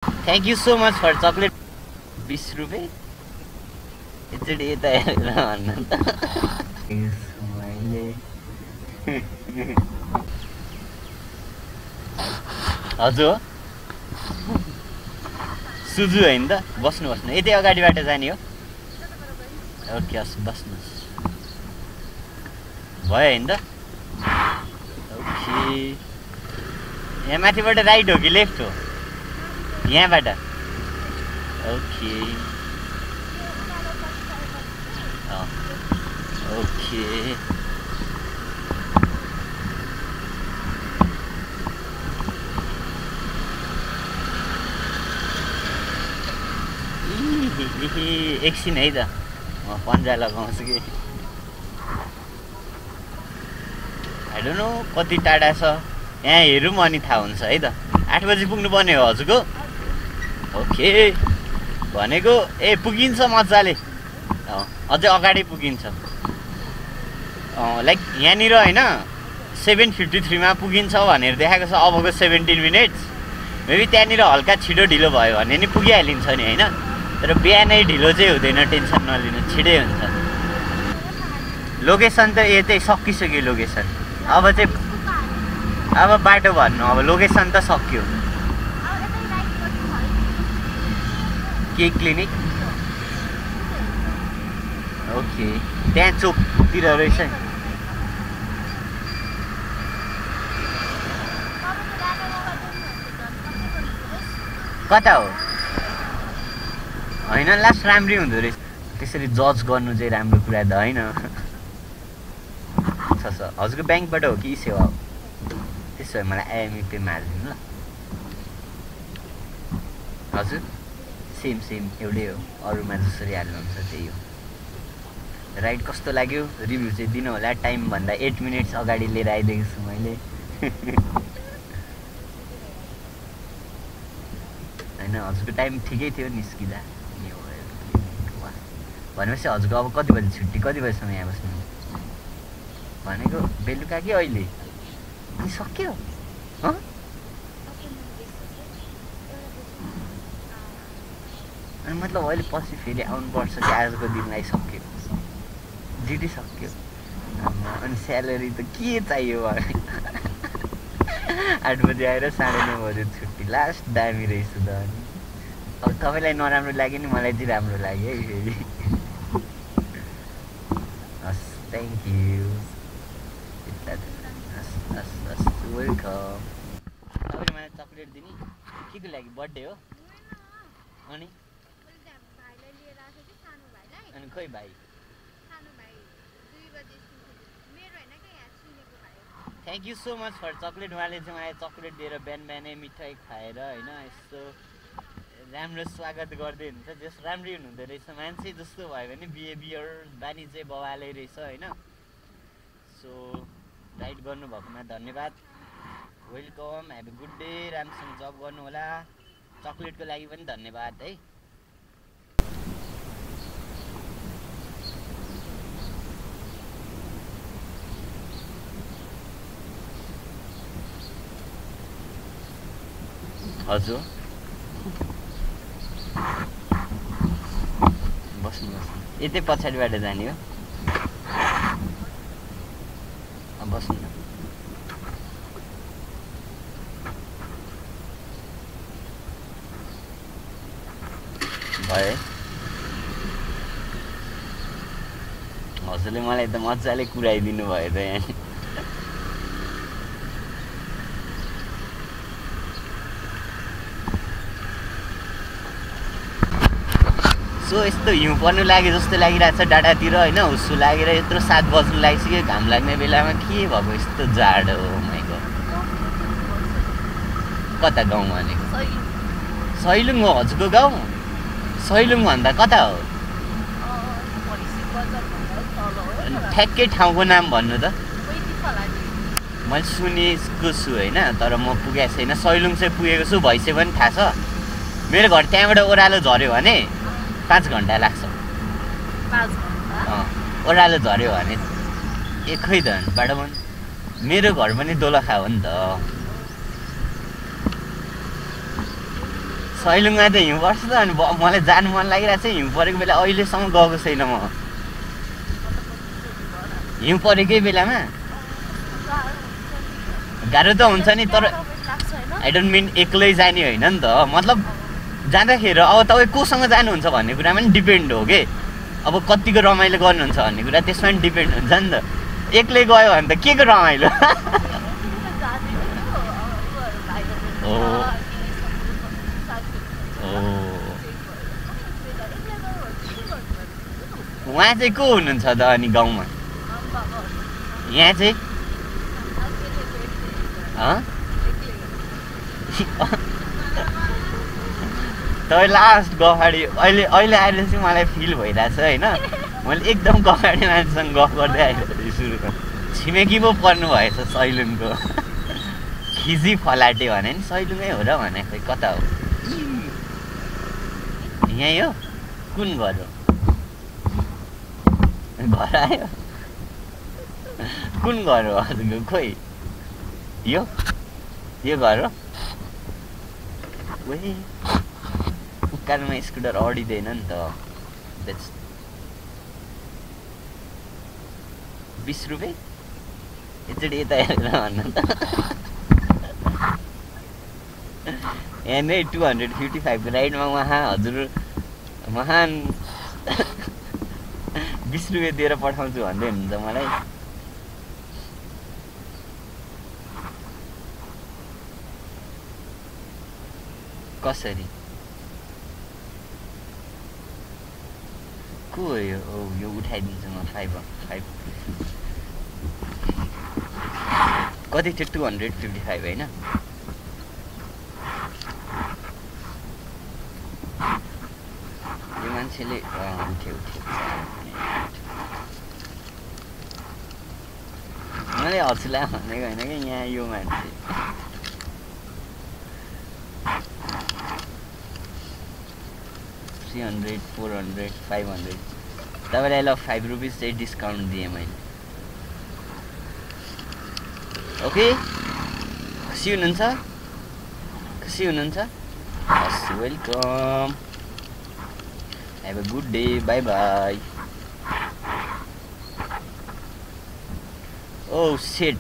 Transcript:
thank you so much for chocolate 20 रुपियाँ एकचोटि यता हेरेर भन्नु त मैले हजुर सुजु होइन त बस्नु यतै अगाडिबाट जाने हो ओके हस् बस्नुहोस् भयो होइन त ओके यहाँ माथिबाट राइट हो कि लेफ्ट हो यहाँबाट ओके ओके एकछिन है त म पन्जा लगाउँछु कि आई डोन्ट नो कति टाढा छ यहाँ हेरौँ अनि थाहा हुन्छ है त 8 बजी पुग्नु पर्ने हो हजुरको ओके भनेको पुगिन्छ मजाले अझै अगाडि पुगिन्छ लाइक यहाँनिर होइन 7:53 मा पुगिन्छ भनेर देखाएको छ अबको 17 मिनट्स मेबी त्यहाँनिर हल्का छिटो ढिलो भयो भने नि पुगिहालिन्छ नि होइन तर बिहानै ढिलो चाहिँ हुँदैन टेन्सन नलिनु छिटै हुन्छ लोकेसन त यतै सकिसक्यो लोकेसन अब बाटो भन्नु अब लोकेसन त सक्यो के क्लिनिक ओके त्यहाँ चोकतिर रहेछ नि कता हो होइन लास्ट राम्रै हुँदो रहेछ त्यसरी जज गर्नु चाहिँ राम्रो कुरा त होइन हजुरको ब्याङ्कबाट हो कि सेवा हो त्यसो भए मलाई आइएमई पेमा हालिदिनु ल हजुर सेम एउटै हो अरूमा जसरी हाल्नुहुन्छ त्यही हो राइड कस्तो लाग्यो रिभ्यू चाहिँ दिनु होला टाइमभन्दा 8 मिनट्स अगाडि लिएर आइदिएको छु मैले होइन हजुरको टाइम ठिकै थियो निस्किँदा भनेपछि हजुरको अब कति बजी छुट्टी कति बजीसम्म यहाँ बस्नु भनेको बेलुका कि अहिले अनि सक्यो अनि मतलब अहिले पछि फेरि आउनुपर्छ कि आजको दिनलाई सक्यो ड्युटी सक्यो अनि स्यालेरी त के चाहियो भने 8 बजी आएर 9:30 बजे छुट्टी लास्ट दामी रहेछ त अनि अब तपाईँलाई नराम्रो लाग्यो नि मलाई चाहिँ राम्रो लाग्यो है फेरि हस् थ्याङ्क यू वेलकम तपाईँले मलाई चक्लेट दिने के को लागि बर्थडे हो अनि खोइ भाइ thank you so much for chocolate उहाँले चाहिँ मलाई चक्लेट दिएर बिहानै मिठाई खाएर होइन यस्तो राम्रो स्वागत गर्दै हुन्छ जस राम्रै हुनुहुँदो रहेछ मान्छे जस्तो भयो भने बिहेभियर बानी चाहिँ बवालै रहेछ होइन सो राइड गर्नुभएकोमा धन्यवाद welcome have a good day राम्रोसँग जब गर्नु होला चक्लेटको लागि पनि धन्यवाद है हजुर बस्नु यतै पछाडिबाट जाने हो बस्नु न भयो हजुरले मलाई त मजाले कुराइदिनु भयो त यहाँ सो यस्तो हिउँ पर्नु लाग्यो जस्तो लागिरहेको छ डाँडातिर होइन हुस्सु लागेर यत्रो 7 बज्नु लागिसक्यो घाम लाग्ने बेलामा के भएको यस्तो जाडो माइको कता गाउँ भनेको सैलुङ हो हजुरको गाउँ सैलुङ भन्दा कता हो ठ्याक्कै ठाउँको नाम भन्नु त मैले सुनेको छु होइन तर म पुगेको छैन सैलुङ चाहिँ पुगेको छु भइसक्यो पनि थाहा छ मेरो घर त्यहाँबाट ओह्रालो झऱ्यो भने 5 घन्टा लाग्छ ओह्रालो झऱ्यो भने खै त बाटोमा मेरो घर पनि दोलखा हो नि त सैलुङमा त हिउँ पर्छ त अनि मलाई जानु मन लागिरहेको छ हिउँ परेको बेला अहिलेसम्म गएको छैन म हिउँ परेकै बेलामा गाह्रो त हुन्छ नि तर आई डोन्ट मिन एक्लै जाने होइन नि त मतलब जाँदाखेरि अब तपाईँ कोसँग जानुहुन्छ भन्ने कुरामा पनि डिपेन्ड हो कि अब कतिको रमाइलो गर्नुहुन्छ भन्ने कुरा त्यसमा पनि डिपेन्ड हुन्छ नि त एक्लै गयो भने त के को रमाइलो उहाँ चाहिँ को हुनुहुन्छ त अनि गाउँमा यहाँ चाहिँ तपाईँ लास्ट गफाडी अहिले आएर चाहिँ मलाई फिल भइरहेछ होइन मैले एकदम गफाडी मान्छेसँग गफ गर्दै आइरहेको सुरुमा छिमेकी पो पर्नु भएछ सैलुङको खिजी फलाटे भने नि सैलुङै हो र भने खै कता हो यहीँ हो कुन घर हो घर आयो कुन घर हो हजुरको खोइ यो घर हो ओए उकालोमा स्कुटर अडिँदैन नि त 20 रुपियाँ एकचोटि यता हेरेर भन्नु त यहाँ नै 255 को राइडमा उहाँ हजुर महान 20 रुपियाँ दिएर पठाउँछु भन्दै हुनुहुन्छ मलाई कसरी को हो यो उठाइदिन्छु म 5 कति थियो 255 होइन यो मान्छेले उठ्यो मैले हर्सुला भनेको होइन कि यहाँ यो मान्छे 300 400 500 तपाईँलाई ल 5 रुपिस चाहिँ डिस्काउन्ट दिएँ मैले ओके खुसी हुनुहुन्छ हस् welcome have a good day bye bye oh shit